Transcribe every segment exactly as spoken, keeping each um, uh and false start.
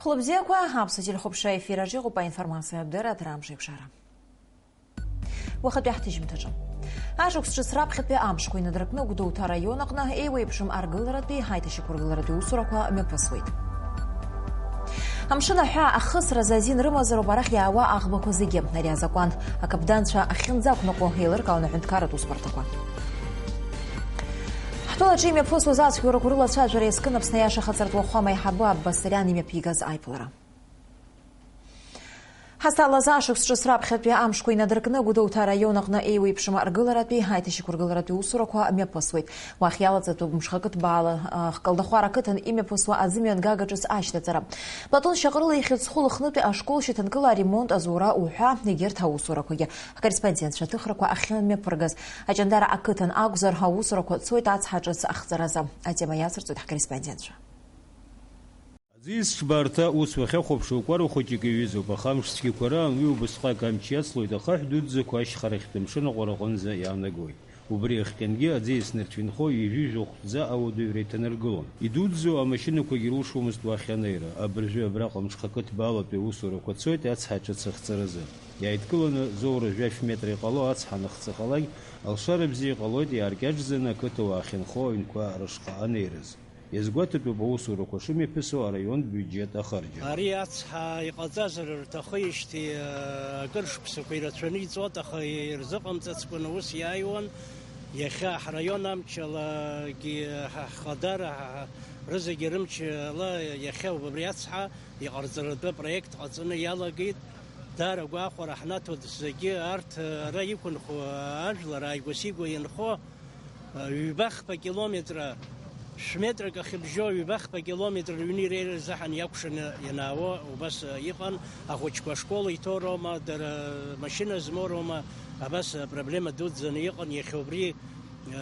Хәлыбзиақәа, аԥсуа телехәаԥшра ефир аҿы иҟоуп аинформациатә дырраҭара Амш еиқәшара. Уахатәи ҳҭыжьымҭаҿы. Ашықәс ҿыц раԥхьатәи амшқәа инадыркны Гәдоуҭа араион аҟны еиуеиԥшым аргыларатәи аиҭашьақәыргыларатәи усурақәа мҩаԥысуеит. Амшын аҳәаа ахысразы азин рымазароуп арахь иаауа аӷбақәа зегьы. Ари азакәан акаԥданцәа ахьынӡақәныҟәо еилыркаауан аҳәынҭқарратә усбарҭақәа. Ҳтәылаҿы имҩаԥысуаз ацәгьоурақәа рылацәажәара иазкын Аԥсны аиаша ахаҵаратә уахәама аиҳабы Аббасариан имҩаԥигаз аиԥылара. Ҳазҭалаз ашықәс ҿыц раԥхьатәи амшқәа инадыркны Гәдоуҭа араион аҟны еиуеиԥшым аргыларатәи аиҭашьақәыргыларатәи усурақәа мҩаԥысуеит. Уахь иалаҵатәуп мшхакы ҭбаала, а, Калдахәара ақыҭан имҩаԥысуа аӡымҩангага ҿыц ашьҭаҵара. Платон Шьаҟрыла ихьыӡ зху Лыхнытәи ашкол шьаҭанкыла аремонт, азура уҳәа, егьырҭ аусурақәагьы. Ҳкорреспондентцәа аҭыхрақәа ахьымҩаԥыргаз Аҷандара ақыҭан акәзар, аусурақәа цоит ацҳа ҿыц ахҵаразы. Атема иацырҵоит ҳкорреспондентцәа. Аӡиас ҽбарҭа ус уахьахәаԥшуа, кәара хәыҷык иҩызоуп, аха амш цәгьақәа раан уи убасҟак амч иацлоит, ахаҳә дуӡӡақәа ашьхарахьтә амшын аҟәара аҟынӡа иаанагоит. Убри иахҟьангьы аӡиас нарцәынхо ҩажәи жәохәтәӡа ауадаҩра иҭанаргылон. Идуӡӡоу амашьынақәагьы ирылшомызт уахь анеира. Абыржәы абраҟа мҽхакы ҭбаалатәи аусурақәа цоит ацҳа ҿыц ахҵаразы. Иааидкыланы зоура жәаф метра иҟало ацҳа аныхҵахалак, алшара бзиа ҟалоит иааркьаҿӡаны ақыҭауаа ахьынхо аҩнқәа рышҟа анеирыз. Иазгәаҭатәуп аусурақәа шымҩаԥысуа араион биуџьет ахырџьара. Ари ацҳа иҟаҵазар рҭахижьҭеи, акыр шықәсақәа ирацәаны иҵуан, аха ирзыҟамҵацкәаны ус иааиуан. Иахьа ҳраион амчалагьы ҳа-, ҳхадара, ҳа-, ҳа-, рызегьы рымчала иахьа убри ацҳа иҟарҵаратәы апроект ҟаҵаны иалагеит. Даара агәахәара ҳнаҭоит зегьы арҭ, ара иқәынхо ажәлар ааигәа-сигәа инхо, ҩбахԥа километра, шә-метрак ахьыбжьо ҩбахԥа километр рыҩны иреира азыҳәан иакәшаны ианаауа убас иҟан. Ахәыҷқәа ашкол иҭоу роума, дара машьына змоу роума, абас апроблема дуӡӡаны иҟан. Иахьа убри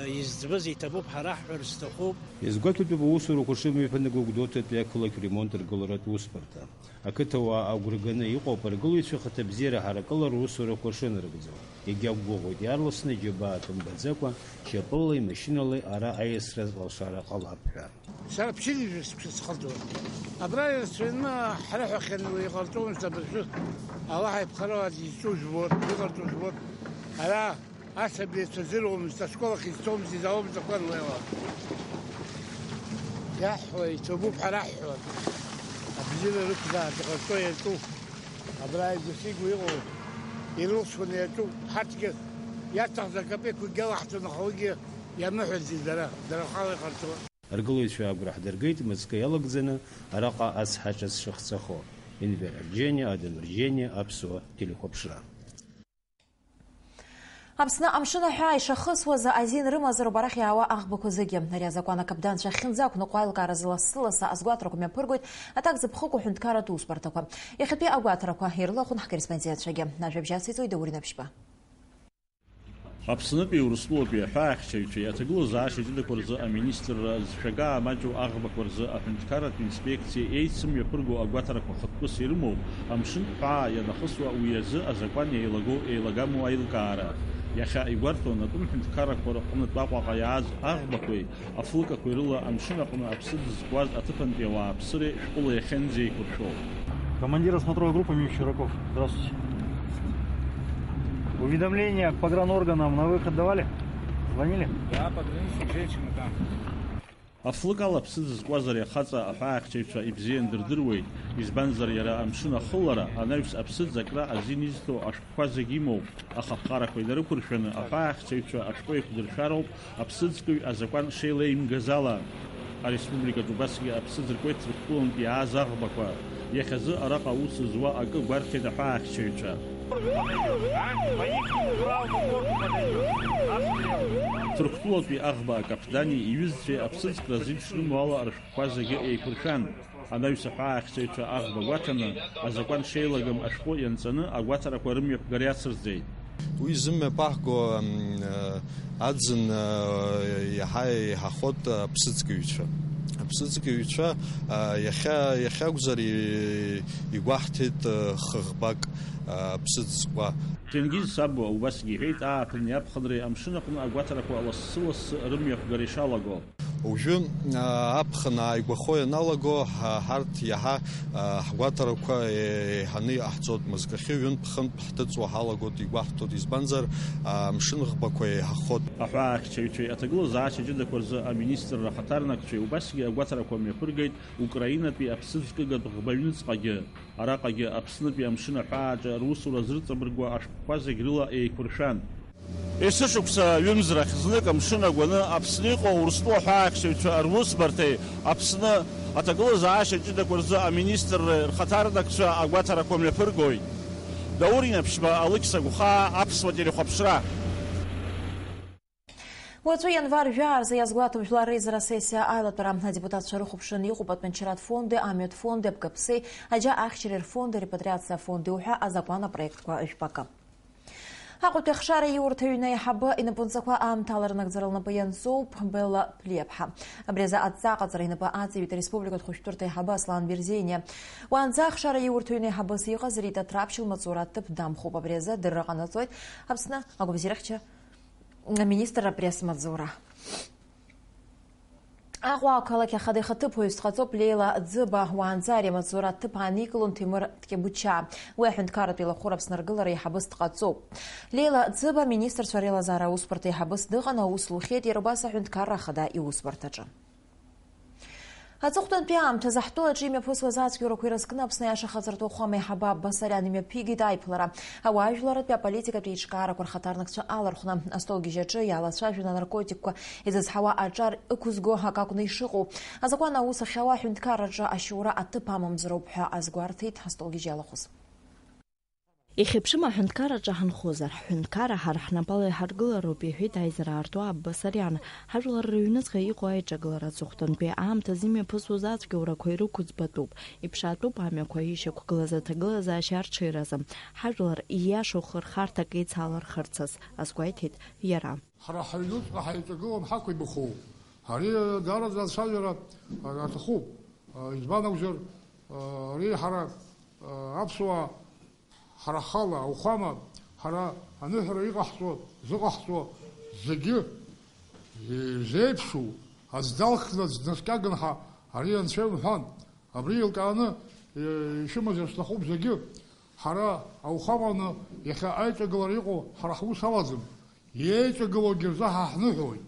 изӡбыз иҭабуп ҳәа раҳҳәар сҭахуп. Иазгәаҭатәуп аусурақәа шымҩаԥнаго Гәдоуҭатәи ақалақь ремонт ргыларатә усбарҭа. Ақыҭауаа агәра ганы иҟоуп аргылаҩцәа ахаҭабзиара ҳаракыла русурақәа шынарыгӡо. Иагьақәгәыӷуеит, иаарласны џьабаа ҭымбаӡакәа, шьапылалеи машьыналеи ара аиасра алшара ҟалап ҳәа. Сара ԥшьынҩажәа шықәса схылҵуан. Абра ирацәаҩны ҳрыҳәахьан, уи иҟарҵомызт абыржәы. Аллаҳ иԥхарала изҿу жәбоит, иҟарҵо жәбоит. Ара асабицәа зыруамызт, ашкол ахь изцомызт, изаауамызт акәануеила. Иаҳҳәо иҭабуп ҳәа раҳҳәон. Абзиара рықәзааит, иҟарҵо иаҿу. Абра ааигәа-сигәа иҟоу ирылшоны иаҿуп. Ҳарҭгьы иаҭахыз акапеиқәагьы алаҳҵон, аха уигьы иамыҳәаӡеит дара, дара рхала иҟарҵо. Аргылаҩцәа агәра ҳдыргеит мызкы иалагӡаны араҟа ацҳа ҿыц шыхҵахо. Енвер Арџьениа, Адам Арџьениа, Аԥсуа телехәаԥшра. Аԥсны амшын аҳәаа ишахысуаз азин рымазароуп арахь иаауа аӷбақәа зегьы. Ари азакәан акаԥданцәа ахьынӡақәныҟәо аилкааразы лассы-лассы азгәаҭарақәа мҩаԥыргоит аҭак зыԥхықәу аҳәынҭқарратә усбарҭақәа. Иахьатәи агәаҭарақәа ирылахәын ҳкорреспондентцәагьы. Ажәабжь ациҵоит Даур Наԥшьба. Аԥснытәи Урыстәылатәи аҳәаахьчаҩцәеи аҭагылазаашьа ҷыдақәа рзы аминистрра зшәага амаҷу аӷбақәа рзы аҳәынҭқарратә инспекциа еицымҩаԥырго агәаҭарақәа хықәкыс ирымоуп, амшынтә ҳәаа ианахысуа уи азы азакәан еилагоу еилагаму аилкаара. Иахьа игәарҭон атәым ҳәынҭқаррақәа рҟнытә Аҟәаҟа иааз аӷбақәеи афлыкақәеи рыла амшын аҟны аԥсыӡ зкуаз аҭыԥантәи ауааԥсыреи шәҟәыла иахьынӡеиқәыршәо. Командир осмотровой группы Мим Чураков. Здравствуйте. Уведомления к погранорганам на выход давали? Звонили? Да, пограничник женщина там. Афлык ала аԥсыӡ зкуаз ари ахаҵа аҳәаахьчаҩцәа ибзиан дырдыруеит, избанзар иара амшын ахылара, анаҩс аԥсыӡ акра азин изҭо ашәҟәқәа зегь имоуп, аха аԥҟарақәа инарықәыршәаны аҳәаахьчаҩцәа ашәҟәы еиқәдыршәароуп аԥсыӡкыҩ азакәан шеилеимгаз ала. Ареспубликаҿ убасгьы аԥсыӡ ркуеит Ҭырқәтәылантә иааз аӷбақәа. Иахьазы араҟа аус зуа акы гәарҭеит аҳәаахьчаҩцәа. Ҭырқәтәылатәи аӷба акаԥдани иҩызцәеи аԥсыӡкра азин шрымоу ала рышәҟәқәа зегьы еиқәыршәан. Анаҩс аҳәаахьчаҩцәа аӷба гәаҭаны, азакәан шеилагам ашәҟәы ианҵаны агәаҭарақәа рымҩаԥгара иацырҵеит. Уи зымҩаԥаҳго, м, э, аӡын, э, иаҳа еиҳахоит аԥсыӡкыҩцәа. Аԥсыӡкыҩцәа, э, иахьа, иахьакәзар и-, игәаҳҭеит, э, хыӷбак, э, аԥсыӡ зкуа. Тенгиз Сабо убасгьы иҳәеит, ааԥыни аԥхынреи амшын аҟны агәаҭарақәа лассы-лассы рымҩаԥгара ишалаго. Уажәы, аа, аԥхын ааигәахо ианалаго, ҳа-, ҳарҭ иаҳа, аа, ҳгәаҭарақәа еиҳаны иҟаҳҵоит. Мызкахьы ҩынтә-хынтә ҳҭыҵуа ҳалагоит, игәаҳҭоит, избанзар, аа, амшын ӷбақәа еиҳахоит. Аҳәаахьчаҩцәеи аҭагылазаашьа ҷыдақәа рзы аминистрра ахаҭарнакцәеи убасгьы агәаҭарақәа мҩаԥыргеит Украинатәи аԥсыӡкыгатә ӷбаҩныҵҟагьы. Араҟагьы Аԥснытәи амшын аҳәааҿы русура зырҵабыргуа ашәҟәқәа зегь рыла еиқәыршәан. Есышықәса ҩымз рахь знык амшын агәаны Аԥсны иҟоу Урыстәыла аҳәаахьчаҩцәа русбарҭеи Аԥсны аҭагылазаашьа ҷыдақәа рзы аминистрреи рхаҭарнакцәа агәаҭарақәа мҩаԥыргоит. Даур Инаԥшьба, Алықьса Гәхаа, Аԥсуа телехәаԥшра. Уаҵәы, ианвар жәаа рзы иазгәаҭоу жәлар реизара асессиа аилатәара адепутатцәа рыхәаԥшын иҟоуп атәанчаратә фонди, амҩатә фонди, аԥкаԥсеи, аџьа ахьчареи рфонди, арепатриациа афонди уҳәа азакәан апроектқәа жәпакы. Аҟәатәи ахшара иурҭ аҩны аиҳабы инапынҵақәа аамҭала рнагӡара лнапы ианҵоуп Белла Ԥлиаԥҳа. Абри азы адҵа аҟаҵара инапы аҵаҩит ареспубликатә хәышәтәырҭа аиҳабы Аслан Берзениа. Уаанӡа ахшара иурҭ аҩны аиҳабыс иҟаз Рита Ҭраԥшь лмаҵура аҭыԥ дамхуп. Абри азы адырра ҟанаҵоит Аԥсны агәабзиарахьча Аминистрра апресс-маҵзура. Аҟәа ақалақь ахада ихаҭыԥуаҩыс дҟаҵоуп Леила Ӡыба, уаанӡа ари амаҵзура аҭыԥ ааникылон Ҭемыр Ткьабучаа. Уи аҳәынҭқарратә еилахәыра Аԥсны аргылара аиҳабыс дҟаҵоуп. Леила Ӡыба аминистрцәа реилазаара аусбарҭа аиҳабыс дыҟан, аус лухьеит иара убас аҳәынҭқарра ахада иусбарҭаҿы. Аҵыхәтәантәи аамҭазы ҳтәылаҿы имҩаԥысуаз ацәгьоурақәа ирызкны Аԥсны аиаша ахаҵаратә уахәама аиҳабы Абба Сариан имҩаԥигеит аиԥылара. Ауаажәларратәи аполитикатәи еиҿкаарақәа рхаҭарнакцәа алархәны, астолгьежь аҿы иалацәажәон анаркотикқәа изызҳауа аҿар ықәызго акакәны ишыҟоу. Азакәан аус ахьауа аҳәынҭқарраҿы ашьоура аҭыԥ амамзароуп ҳәа азгәарҭеит астолгьежь иалахәыз. Ихьыԥшым аҳәынҭқарраҿы ҳанхозар, ҳҳәынҭқарра ҳара ҳнапала иҳаргылароуп, иҳәеит аизара аарту Абба Сариан. Ҳажәлар рыҩныҵҟа иҟоу аиҿагылара аҵыхәтәантәи аамҭазы имҩаԥысуаз ацәгьоурақәа ирықәыӡбатәуп, иԥшаатәуп амҩақәа ишьақәгылаз аҭагылазаашьа арҽеиразы. Ҳажәлар ииашоу хырхарҭак еицалырхырцаз азгәеиҭеит иара. Ҳара ҳаҩнуҵҟа ҳаиҿагылан ҳақәибахуоу. Ари даараӡа ацәажәара аҭахуп. Избан акәзар, ари ҳара аԥсуаа ҳара ҳхала ауахәама, ҳара аныҳәара иҟаҳҵо, зыҟаҳҵо зегьы ирзеиԥшу, аӡә далхны, аӡә днаскьаганы ҳа, ари Анцәа имҳәан. Абри еилкааны, е, ишәымазар сҭахуп зегьы. Ҳара ауахәаманы иахьа аиҿагылара иҟоу ҳара ҳус алаӡам. Иеиҿагылогьы рзы ҳа ҳныҳәоит.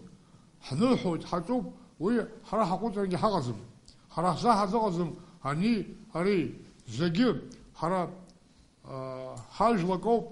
Ҳныҳәоит, ҳаҿуп, уи ҳара ҳаҟәыҵрагьы ҳаҟаӡам. Ҳара ҳзы ҳазыҟаӡам ани, ари, зегьы ҳара Ҳажәлакоуп,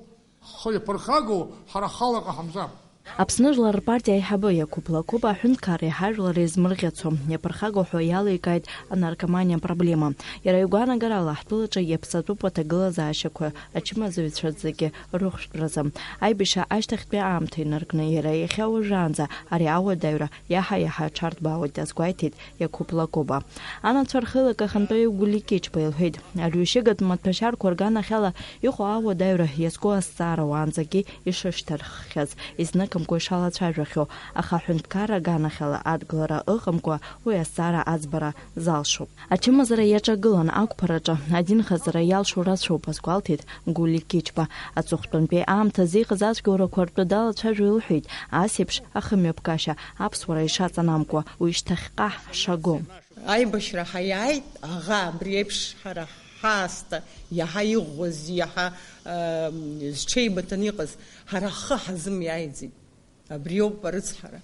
ҳхы иаԥырхагоу ҳара ҳхала иҟаҳамзар. Аԥсны Жәлар рпартиа аиҳабы Иақәыԥ Лакоба аҳәынҭқарреи ҳажәлари змырӷьацо, иаԥырхагоу ҳәа иаликааит анаркоманиа проблема. Иара игәаанагарала, ҳтәылаҿы иаԥсатәуп аҭагылазаашьақәа ачымазаҩцәа зегьы рыхәшәтәразы. Аибашьра ашьҭахьтәи аамҭа инаркны, иара иахьа уажәраанӡа ари ауадаҩра иаҳа-иаҳа аҽарҭбаауеит, азгәеиҭеит Иақәыԥ Лакоба. Анацәа рхеилак ахантәаҩы Гәли Кьычба илҳәеит, арҩашьыгатә маҭәашьарқәа рганахьала иҟоу ауадаҩра иазку азҵаара уаанӡагьы ишышьҭарххьаз, изныкымкәа ишалацәажәахьоу, аха аҳәынҭқарра аганахьала адгылара ыҟамкәа уи азҵаара аӡбара залшоуп. Ачымазара иаҿагылан ақәԥараҿы адинхаҵара иалшо рацәоуп, азгәалҭеит Гәли Кьычба. Аҵыхәтәантәи аамҭазы иҟаз ацәгьоурақәа ртәы далацәажәо илҳәеит, ас еиԥш ахымҩаԥгашьа аԥсуара ишаҵанамкуа, уи шьҭахьҟа ҳшаго. Аибашьра ҳаиааит, аӷа абри еиԥш ҳара ҳаасҭа иаҳа иӷәӷәаз, иаҳа, ы, зҽеибыҭаны иҟаз, ҳара ҳхы ҳазымиааиӡеит. Абриоуп арыцҳара.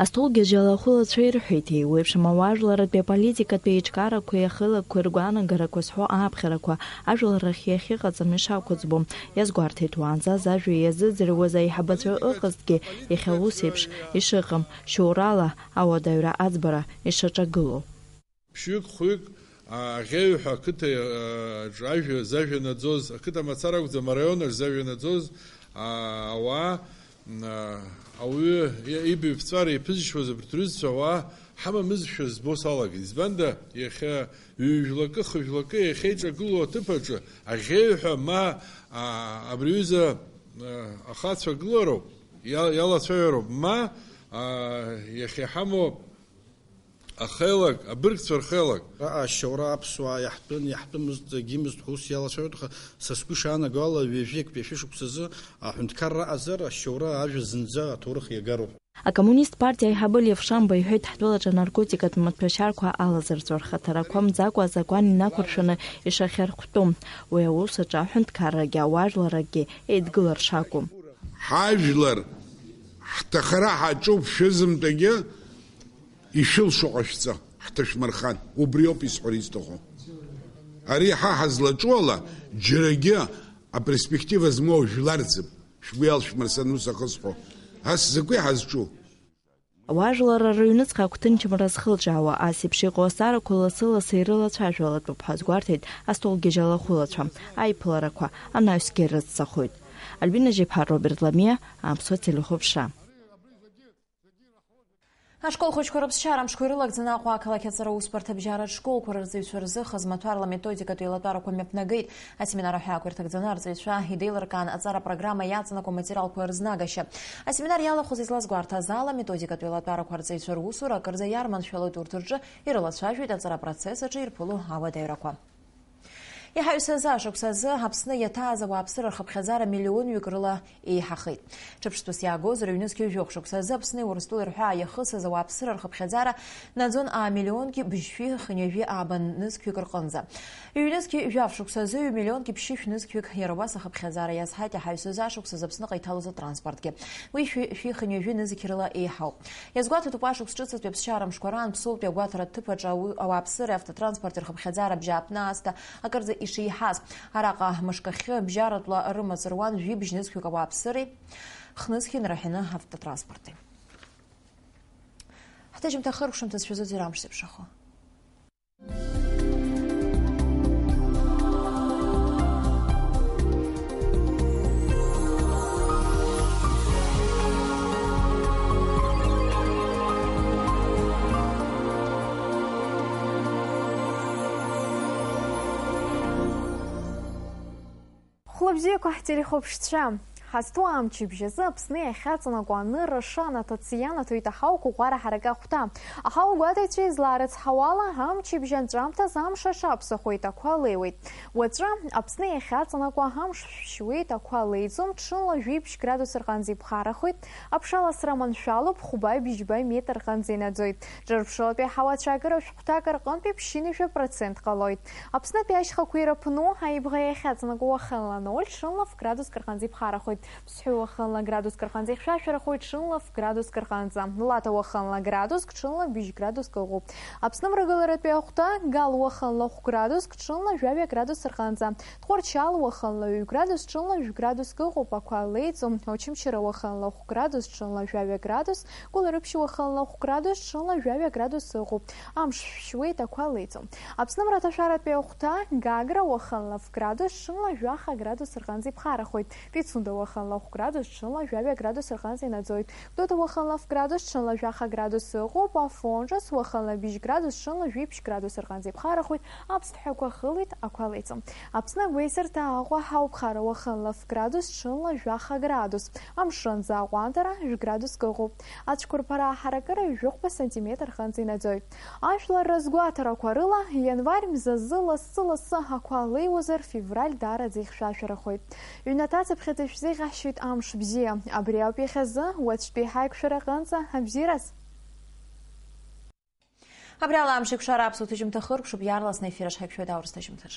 Астолгьежь алахәылацәа ирҳәеит, еиуеиԥшым ауаажәларратәи аполитикатәи еиҿкаарақәеи ахеилакқәеи ргәаанагарақәа зҳәо ааԥхьарақәа ажәлар рахь иахьыҟаҵам ишақәыӡбо. Иазгәарҭеит, уаанӡа зажәа иазыӡырҩуаз аиҳабацәа ыҟазҭгьы, иахьа ус еиԥш ишыҟам, шьоурала ауадаҩра аӡбара ишаҿагылоу. Ԥшьҩык, хәҩык, а, аӷьеҩҳәа ақыҭа, а, аҿы ажәа, зажәа наӡоз, ақыҭа мацара акәӡам, араион аҿы зажәа наӡоз, а, ауаа, м, а, ауаҩы и-, ибаҩ-ԥҵәара иԥызшьуаз абарҭ рҩызцәа ауаа ҳамамызшәа збо салагеит. Избанда, иахьа ҩ-жәлакы, хы-жәлакы иахьеиҿагылоу аҭыԥ аҿы аӷьеҩҳәа ма, а, абри аҩыза, а, ахацәа гылароуп, иа-, иалацәажәароуп, ма, а, иахьа иҳамоу Ахеилак, абыргцәа рхеилак. Ашьоура аԥсуаа иаҳтәын, иаҳтәымызт, агьымызт ҳәа ус иалацәажәоит, аха са сгәы ишаанаго ала, ҩажәи актәи ашәышықәсазы аҳәынҭқарра аҟазар, ашьоура ажәа зынӡа аҭоурых иагароуп. Акоммунист партиа аиҳабы Лев Шамба иҳәеит, ҳтәылаҿы анаркотикатә маҭәашьарқәа алазырҵәо рхаҭарақәа мӡакәа азакәан инақәыршәаны ишахьархәтәу. Уи аус аҿы аҳәынҭқаррагьы ауаажәларрагьы еидгылар шакәу. Ҳажәлар, ҳҭахара ҳаҿуп, шәызымтәагьы ишәылшо ҟашәҵа, ҳҭышәмырхан, убриоуп исҳәар исҭаху. Ари ҳа ҳазлаҿу ала, џьарагьы аперспектива змоу жәларӡып, шәгәы иалшәмырсан ус ахысҳәо. Ас закәи ҳазҿу? Ауаажәларра рыҩныҵҟа агәҭынчымра зхылҿиаауа ас еиԥш иҟоу азҵаарақәа лассы-лассы ирылацәажәалатәуп ҳәа азгәарҭеит астолгьежьала ахәылацәа, аиԥыларақәа анаҩсгьы ирыццахоит. Альбина Жьеԥҳа, Роберт Ламиа, Аԥсуа телехәаԥшра. Ашкол хәыҷқәа рыԥсшьара амшқәа ирылагӡаны Аҟәа ақалақь аҵара усбарҭа абжьаратә школқәа рырҵаҩцәа рзы хаз-маҭәарла методикатә еилатәарақәа мҩаԥнагеит. Асеминар аҳәаақәа ирҭагӡаны арҵаҩцәа идеилыркаан аҵара программа иаҵанакуа аматериалқәа рызнагашьа. Асеминар иалахәыз излазгәарҭаз ала, аметодикатә еилатәарақәа арҵаҩцәа русура акырӡа иарманшәалоит, урҭ рҿы ирылацәажәоит аҵара апроцесс аҿы ирԥыло ауадаҩрақәа. Иҳаҩсыз ашықәс азы Аԥсны иаҭааз ауааԥсыра рхыԥхьаӡара миллионҩык рыла еиҳахеит. Ҿырԥштәыс иаагозар, ҩнызқь ҩажәи жәохә шықәса азы Аԥсни Урыстәылеи рҳәаа иахысыз ауааԥсыра рхыԥхьаӡара наӡон аа миллионки быжьшәи хынҩажәи ааба нызқьҩык рҟынӡа. Ҩнызқь жәаф шықәса азы ҩ-миллионки ԥшьышә нызқьҩык иара убас ахыԥхьаӡара иазҳаит иҳаҩсыз ашықәс азы Аԥсныҟа иҭалоз атранспортгьы. Уи шәи, шәи хынҩажәи нызқь рыла еиҳауп. Иазгәаҭатәуп ашықәс ҿыцатәи аԥсшьара мшқәа раан Ԥсоутәи агәаҭаратә ҭыԥ аҿы ауи-, ауааԥсыреи автотранспорти рхыԥхьаӡара абжьааԥны аасҭа акырӡа ишеиҳаз. Араҟа мышк ахьы бжьаратәла рымаҵ руан жәибжь нызқьҩык ауааԥсыреи, хнызқьҩык раҳәаны автотранспорти. Ҳҭыжьымҭа хыркәшамҭаз шәазыӡырҩ амш зеиԥшрахо. Хәлабзиақәа ҳтелехәаԥшцәа! Ҳазҭоу амчыбжь азы Аԥсны иахьаҵанакуа анырра шанаҭац ианаҭоит аҳауа қәыӷәӷәара ҳаракы ахәҭа. Аҳауа гәаҭаҩцәа излаарыцҳауала, амчыбжь анҵәамҭаз амш аҽаԥсахуеит, ақәа леиуеит. Уаҵәы Аԥсны иахьаҵанакуа амш шәшьуеит, ақәа леиӡом, ҽынла жәибжь градус рҟынӡа иԥхарахоит, аԥшаласра маншәалоуп, хәба-бжьба метр рҟынӡа инаӡоит. Ҿырԥшылатәи аҳауа ацәаакыра шәҟәҭак рҟынтәи ԥшьынҩажәа процент ҟалоит. Аԥснытәи ашьхақәа ирыԥну, аибӷа иахьаҵанакуа уахынла ноль, ҽынла ф-градуск рҟынӡа иԥхарахоит. Ԥсҳәы уахынла градуск рҟынӡа ихьшәашәарахоит, ҽынла ф-градуск рҟынӡа. Лаҭа уахынла градуск, ҽынла быжь градуск ыҟоуп. Аԥсны мрагыларатәи ахәҭа, Гал уахынла хә-градуск, ҽынла жәаҩа градус рҟынӡа. Тҟәарчал уахынла ҩ-градус, ҽынла жәградуск ыҟоуп, ақәа леиӡом. Очамчыра уахынла хә-градус, ҽынла жәаҩа градус, Гәылрыԥшь уахынла хә-градус, ҽынла жәаҩа градус ыҟоуп. Амш шәшьуеит, ақәа леиӡом. Аԥсны мраҭашәаратәи ахәҭа, Гагра уахынла ф-градус, ҽынла жәаха градус рҟынӡа иԥхарахоит. Пицунда уахынла хә-градус, ҽынла жәаҩа градус рҟынӡа инаӡоит. Гәдоуҭа уахынла ф-градус, ҽынла жәаха градус ыҟоуп. Афон ҿыц уахынла быжь градус, ҽынла жәибжь градус рҟынӡа иԥхарахоит. Аԥсҭҳәақәа хылоит, ақәа леиӡом. Аԥсны агәеисырҭа Аҟәа ҳауԥхара уахынла ф-градус, ҽынла жәаха градус. Амшынӡы аҟәандара жәградуск ыҟоуп. Ацәқәырԥара аҳаракыра ҩажәихәба сантиметр рҟынӡа инаӡоит. Ажәлар рызгәаҭарақәа рыла, ианвар мзазы лассы-лассы ақәа леиуазар, февраль даараӡа ихьшәашәарахоит. Ҩнаҭа цыԥхьаӡа шәзеиӷьасшьоит амш бзиа. Абри ауп иахьазы, уаҵәтәи ҳаиқәшәара рҟынӡа абзиараз! Абри ала амш еиқәшара аԥсуа ҭыжьымҭа хыркәшоуп, иаарласны аефир аҿы ҳаиқәшәоит аурыс ҭыжьымҭаҿ.